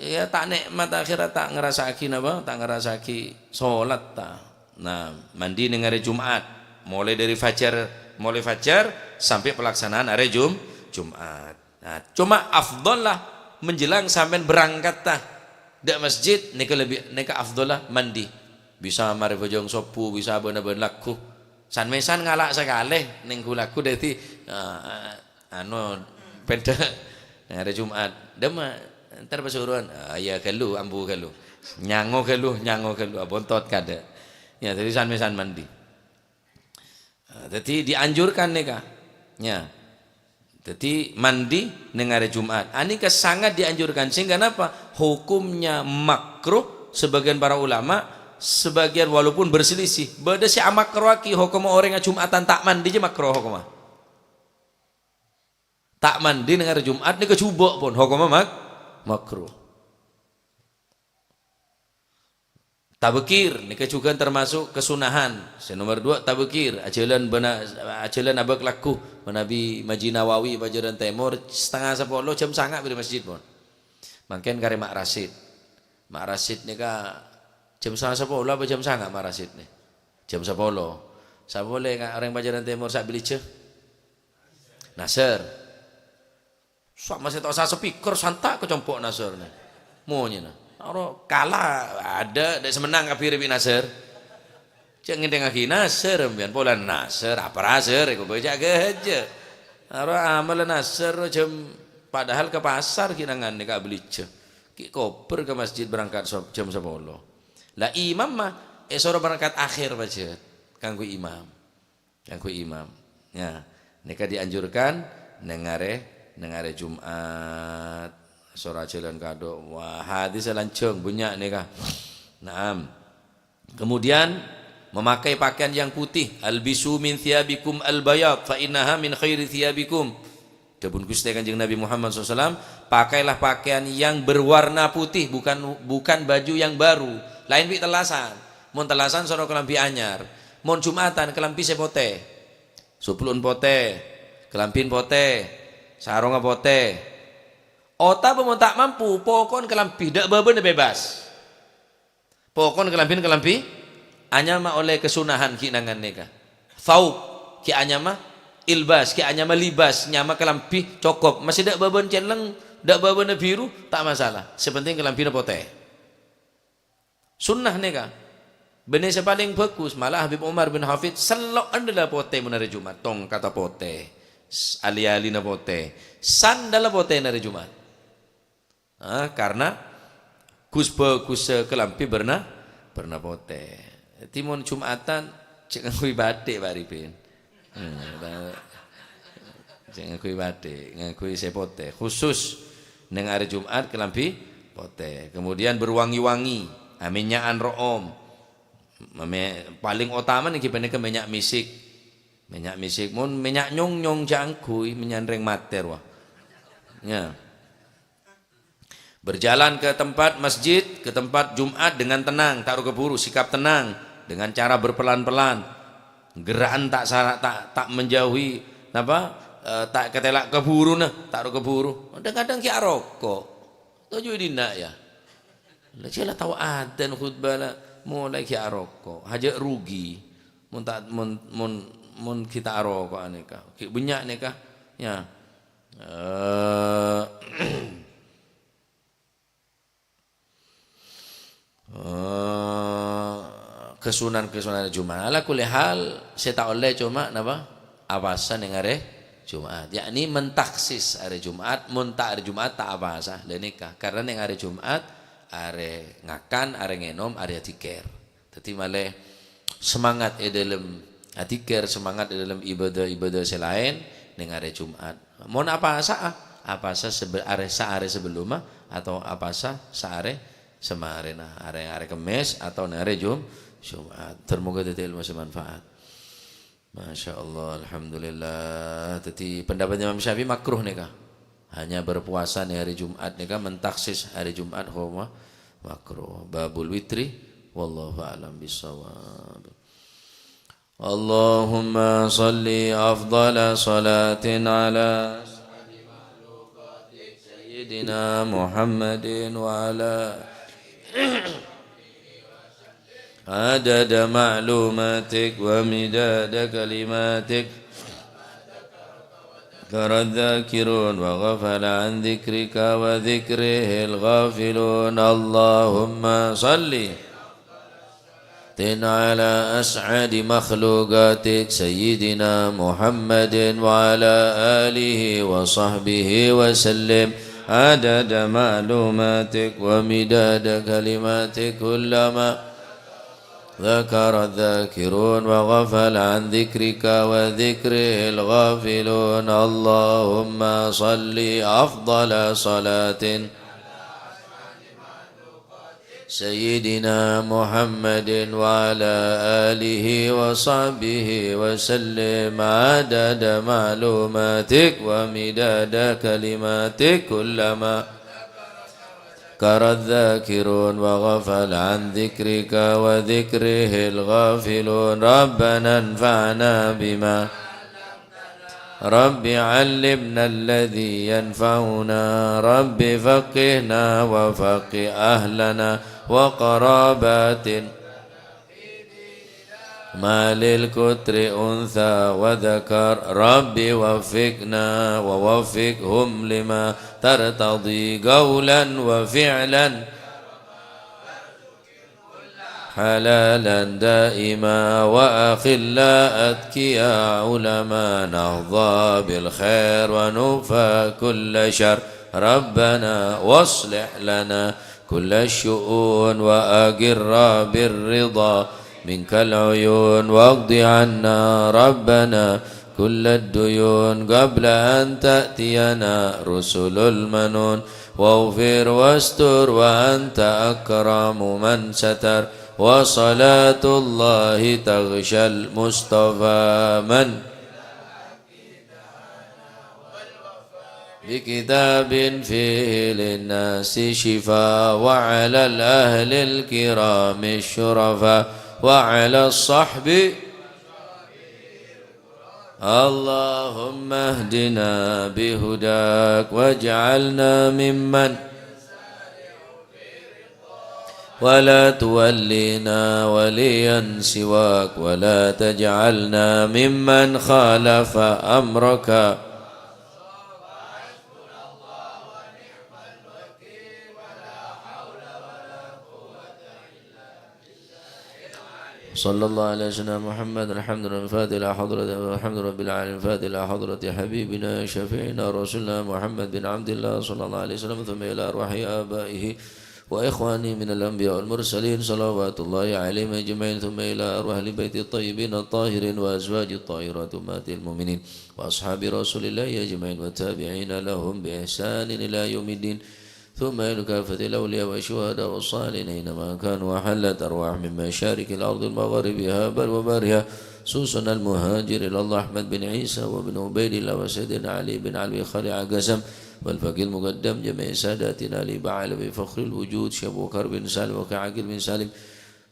Ya, ta' nè'mat akhirnya ta' ngarasa'aghi napa? Ta' ngarasa'aghi sholat ta. Nah, mandi neng arè Jum'at. Molaè dâri fajar, molaè fajar sampè' pelaksanaan arè Jum-, Jum'at. Nah, coma afdhal la menjelang sampèyan berangkat ta. Dâ' masjid, nèka lebbi, nèka afdhal la mandi. Bisa marè bhâjâng sobbhu, bisa bân-abân lagghu. San-mèsan ngala' sakalè, nèng ghu-lagghu dâddhi, eh, anu, pènḍâ' neng arè Jum'at. Dâmma, entar Pasuruan. Ah, iyâ, ghâllu, ambu ghâllu. Nyango ghâllu, nyango ghâllu. Ah, bontot kadâ'. Ya, dâddhi san-mèsan mandi. Ah, dâddhi dianjurkan nèka. Ya. Dâddhi, mandi neng arè Jum'at. Anèka sangat dianjurkan. Sehingga napa? Hukumnya makruh, sebagian para ulama, sebagian walaupun berselisih. Bâdâ sè amakruhaghi, hokomma orèng Jum'atan ta' mandi jiyâ makruh hokomma. Ta' mandi neng arè Jum'at nèka jhubâ' pon, hokomma mak-, makruh. Tabkir, nèka jhughân termasuk kasunahan. Sè nomer duwâ', tabkir, ajhâlân bâna-, ajhâlân abâk lagghu, manabi Masjid Nawawi, Pajaran Tèmor, satengnga sapolo, jam sanga' bâdâ è masjid, pon. Mangkèn karè Ma' Rasid. Ma' Rasid nèka jam satengnga sapolo apa jam sanga' Ma' Rasid nè? Jam sapolo. Sapa polè ka-, orèng Pajaran Tèmor sè abillijâ? Nasr. Sa-, masè ta' osa speaker, santa' ka compo' Nasr nè. Monyèna. Aro kala, adâ', dâ' sè mennang kabbhi bi' Nasr. Jhâ' ngèdingngaghi Nasr, sampèyan polana Nasr, apa Nasr, èko bâca ghâjâ. Aro amalla Nasr jam, padahal ka pasar ghi' nangènè ka abillijâ. Ghi' kobâr ka masjid berangkat so-, jam sapolo. La imam ma' èsoro berangkat akhèr pajhât, kaangghuy imam. Kaangghuy imam. Ya, nèka dianjurkan neng arè, neng arè Jumat. Soro ajhâlân kado'. Wah, hadis lanjhâng, bânnya' nèka. Naam. Kemudian, memakai pakaian yang putih. "Albisu min thiyabikum al-bayad, fa innaha min khairi thiyabikum." Dhâbuna Ghustè Kanjeng Nabi Muhammad sallallahu alaihi wasallam, "Pakailah pakaian yang berwarna putih, bukan, bukan baju yang baru." Laèn bi' tellasan. Mon tellasan soro kalambhi anyar. Mon Jumatan kalambhi sè potè. Suplu'en potè, kalambhina potè, sarongnga potè. Otabâ mon ta' mampu, poko'en kalambhi, dâ' bâbâna bebas. Poko'en kalambhina kalambhi anyama ollè kasunahan ghi' nangènè ka. Tsaub ghi' anyama, ilbas ghi' anyama, libas nyama kalambhi cokop. Masè dâ' bâbâna cellèng, dâ' bâbâna biru, ta' masalah. Sè penting kalambhina potè. Sunnah nèka. Bânnè sè palèng bhâghus, malah Habib Umar bin Hafid sello'an dâlla potè mon arè Jumat, tongkatta potè, s-, ali-alina potè, sandhâlla potè mon arè Jumat. Ah, karna ghus-bhâghussa kalambhi bârna, bârna potè. Dhâddhi, mon Jumatan, jhâ' ngangghuy batik, Pak Arifin. Hmm, ta-, jhâ' ngangghuy batik, ngangghuy sè potè. Khusus neng arè Jumat kalambhi potè. Kemudian berwangi-wangi, ah, mènya'an ro'om. Mame-, palèng otamana ghi panèka mènya' misik. Mènya' misik, mon mènya' nyong-nyong jhâ' ngangghuy, mènya'an rèng matè rowa. Ya. Berjalan ke tempat masjid, ke tempat Jumat dengan tenang, ta' ro kabhuru, sikap tenang, dengan cara berpelan-pelan. Gerakan ta' sara-, ta', ta' menjauhi, napa, eh, ta' katèla' kabhuruna, ta' ro kabhuru. Kadhâng-kadhâng ghi' aroko'. Toju' è dinna', ya. La, jhâ' la tao adzan khutbah la, molaè ghi' aroko'. Hajâ' rugi. Mon ta', mon, mon, mon ghi' ta' aroko' anèka. Ghi' bânnya' nèka. Ya. Eh, eh, kasunan-kasunan Jumat. Ala kulli hal, sè ta' ollè coma napa? Apasa neng arè Jumat. Yakni mentaksis arè Jumat, mon ta' arè Jumat ta' apasa. Lha nèka, karna neng arè Jumat, arè ngakan, arè ngènom, arè adzikir. Dhâddhi malè semangat è dâlem adzikir, semangat è dâlem ibadah-ibadah sè laèn neng arè Jumat. Mon apasa, apasa sebe-, arè, saarè sabellumma atau apasa saarè samarèna, arè, arè Kemmès atau neng arè Jum-, Jumat. Ter-, moga dhâddhi ilmu sè manfaat. Masya Allah, alhamdulillah. Dhâddhi, pendapat Imam Syafi'i makruh nèka. Hanya berpuasa di hari Jumat nèka, mentaksis hari Jumat, hukumma makruh. Babul witri, wallahu a'lam bissawab. Allahumma salli afdala salatin ala Sayyidina Muhammadin wa ala عدد معلوماتك ومداد كلماتك. ذكر الذاكرون وغفل عن ذكرك وذكره الغافلون. اللهم صل على أسعد مخلوقاتك سيدنا محمد وعلى آله وصحبه وسلم عدد معلوماتك ومداد كلماتك. كلما ذكر الذاكرون وغفل عن ذكرك وذكره الغافلون. اللهم صل أفضل صلاة سيدنا محمد وعلى آله وصحبه وسلم عدد معلوماتك ومداد كلماتك. كلما الذاكرون وغفل عن ذكرك وذكره الغافلون. ربنا انفعنا بما رب علمنا الذي ينفعنا. رب فقهنا وفقه أهلنا وقراباتنا ما للكتر أنثى وذكر. رب وفقنا ووفقهم لما ترتضي قولا وفعلا حلالا دائما وأخلاء أتقياء علماء نهضى بالخير ونكفى كل شر. ربنا واصلح لنا كل الشؤون وأقر بالرضا منك العيون واقض عنا ربنا كل الديون قبل أن تأتينا رسل المنون. واغفر واستر وأنت أكرم من ستر. وصلاة الله تغشى المصطفى من بكتاب فيه للناس شفاء وعلى الأهل الكرام الشرفاء وعلى الصحب. اللهم اهدنا بهداك واجعلنا ممن ولا تولينا وليا سواك ولا تجعلنا ممن خالف أمرك. صلى الله على سيدنا محمد. الحمد لله الفاتح إلى حضرة، الحمد رب العالمين الفاتح إلى حضرة حبيبنا شفيعنا رسولنا محمد بن عبد الله صلى الله عليه وسلم، ثم إلى أرواح آبائه وإخوانه من الأنبياء والمرسلين صلوات الله عليهم أجمعين، ثم إلى أرواح أهل بيت الطيبين الطاهرين وأزواج الطاهرات أمهات المؤمنين وأصحاب رسول الله أجمعين والتابعين لهم بإحسان إلى يوم الدين، ثم إلى كافة الأولياء والشهداء والصالحين أينما كانوا وحلت أرواحهم من مشارق الأرض ومغاربها بر وبحرها، خصوصا المهاجر إلى الله أحمد بن عيسى وابن عبيد الله وسيدنا علي بن علوي خليع قسم والفقيه المقدم جميع ساداتنا آل بعلوي فخر الوجود شيخ أبو بكر بن سالم وكعقيل بن سالم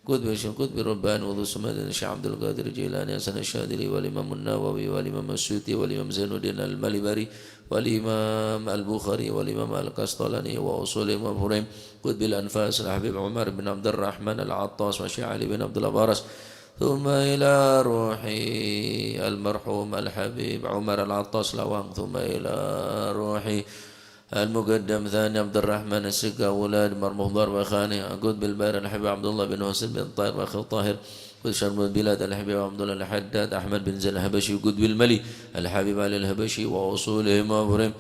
قطب الشيخ قطب الرباني وذو السماء الشيخ عبد القادر الجيلاني حسن الشاذلي والإمام النووي والإمام السيوطي والإمام زين الدين المليباري والإمام البخاري والإمام القسطلاني وأصولهم وفروعهم قطب الأنفاس الحبيب عمر بن عبد الرحمن العطاس والشيخ علي بن عبد الله الأبرس، ثم إلى روح المرحوم الحبيب عمر العطاس لوانغ، ثم إلى روح المقدم ثاني عبد الرحمن السقا، أولاد مرموه ضرب خانه، قطب البحر الحبيب عبد الله بن حسين بن طاهر وأخي الطاهر، قطب شرم البلاد الحبيب عبد الله الحداد، أحمد بن زين الحبشي، قطب الملي الحبيب علي الحبشي وأصولهم وفروعهم،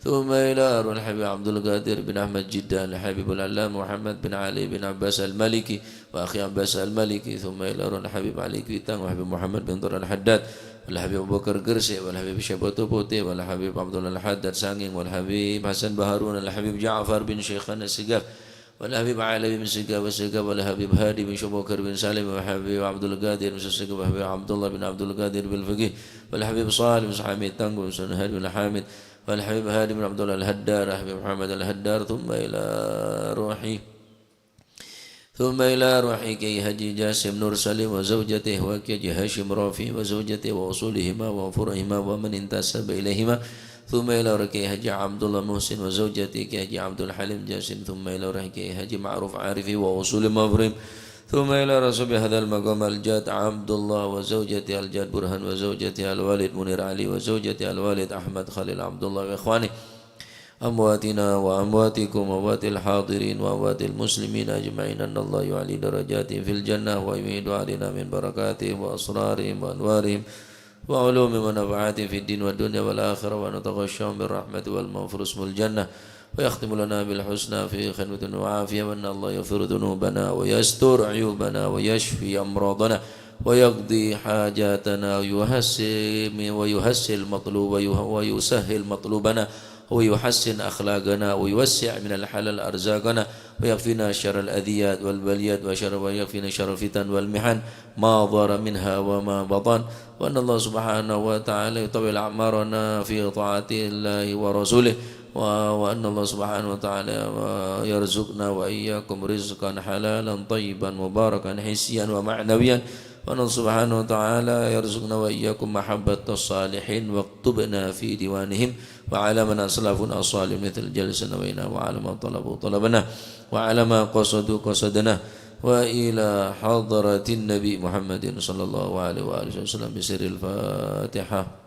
ثم إلى روح الحبيب عبد القادر بن أحمد جدة الحبيب العلامة محمد بن علي بن عباس المالكي وأخي عباس المالكي، ثم إلى روح الحبيب علي كويتانغ والحبيب محمد بن طارق الحداد والحبيب أبو بكر قرسي والحبيب شيخ بتو بوتي والحبيب عبد الله الحداد سانغينغ والحبيب حسن بهارون الحبيب جعفر بن شيخنا السقاف والحبيب علوي بن سقاف السقاف والحبيب هادي بن شيخ أبو بكر بن سالم والحبيب عبد القادر بن سقاف والحبيب عبد الله بن عبد القادر بالفقيه والحبيب صالح بن حميد تانغو بن سن هادي بن حامد والحبيب هادي بن عبد الله الهدار، الحبيب محمد الهدار، ثم إلى روحي، ثم إلى روح كي حاجي جاسم نور سليم وزوجته وكي حاجي هاشم رافي وزوجته وأصولهما وفروعهما ومن انتسب إليهما، ثم إلى روح كي حاجي عبد الله محسن وزوجته كي حاجي عبد الحليم جاسم، ثم إلى روح كي حاجي معروف عارفي وأصولهما وفروعهم، ثم إلى روح صاحب هذا المقام الجاد عبد الله وزوجته الجاد برهان وزوجته الوالد منير علي وزوجته الوالد أحمد خليل عبد الله وإخوانه أمواتنا وأمواتكم وأموات الحاضرين وأموات المسلمين أجمعين، أن الله يعلي درجاتهم في الجنة ويعيد علينا من بركاتهم وأسرارهم وأنوارهم وعلومهم ونفعاتهم في الدين والدنيا والآخرة، وأن يتغشاهم بالرحمة والمغفرة واسم الجنة، ويختم لنا بالحسنى في خدمة وعافية، وأن الله يغفر ذنوبنا ويستر عيوبنا ويشفي أمراضنا ويقضي حاجاتنا ويحسن، ويحسن المطلوب ويسهل مطلوبنا ويحسن أخلاقنا ويوسع من الحلال أرزاقنا ويكفينا شر الأذيات والبليات وشر، ويكفينا شر الفتن والمحن ما ظهر منها وما بطن. وأن الله سبحانه وتعالى يطول أعمارنا في طاعة الله ورسوله. و-، وأن الله سبحانه وتعالى يرزقنا وإياكم رزقا حلالا طيبا مباركا حسيا ومعنويا. وأن الله سبحانه وتعالى يرزقنا وإياكم محبة الصالحين واكتبنا في ديوانهم وعلى من أسلفنا الصالح مثل جلسنا وإنا وعلى ما طلبوا طلبنا وعلى ما قصدوا قصدنا وإلى حضرة النبي محمد صلى الله عليه وآله وسلم بسر الفاتحة.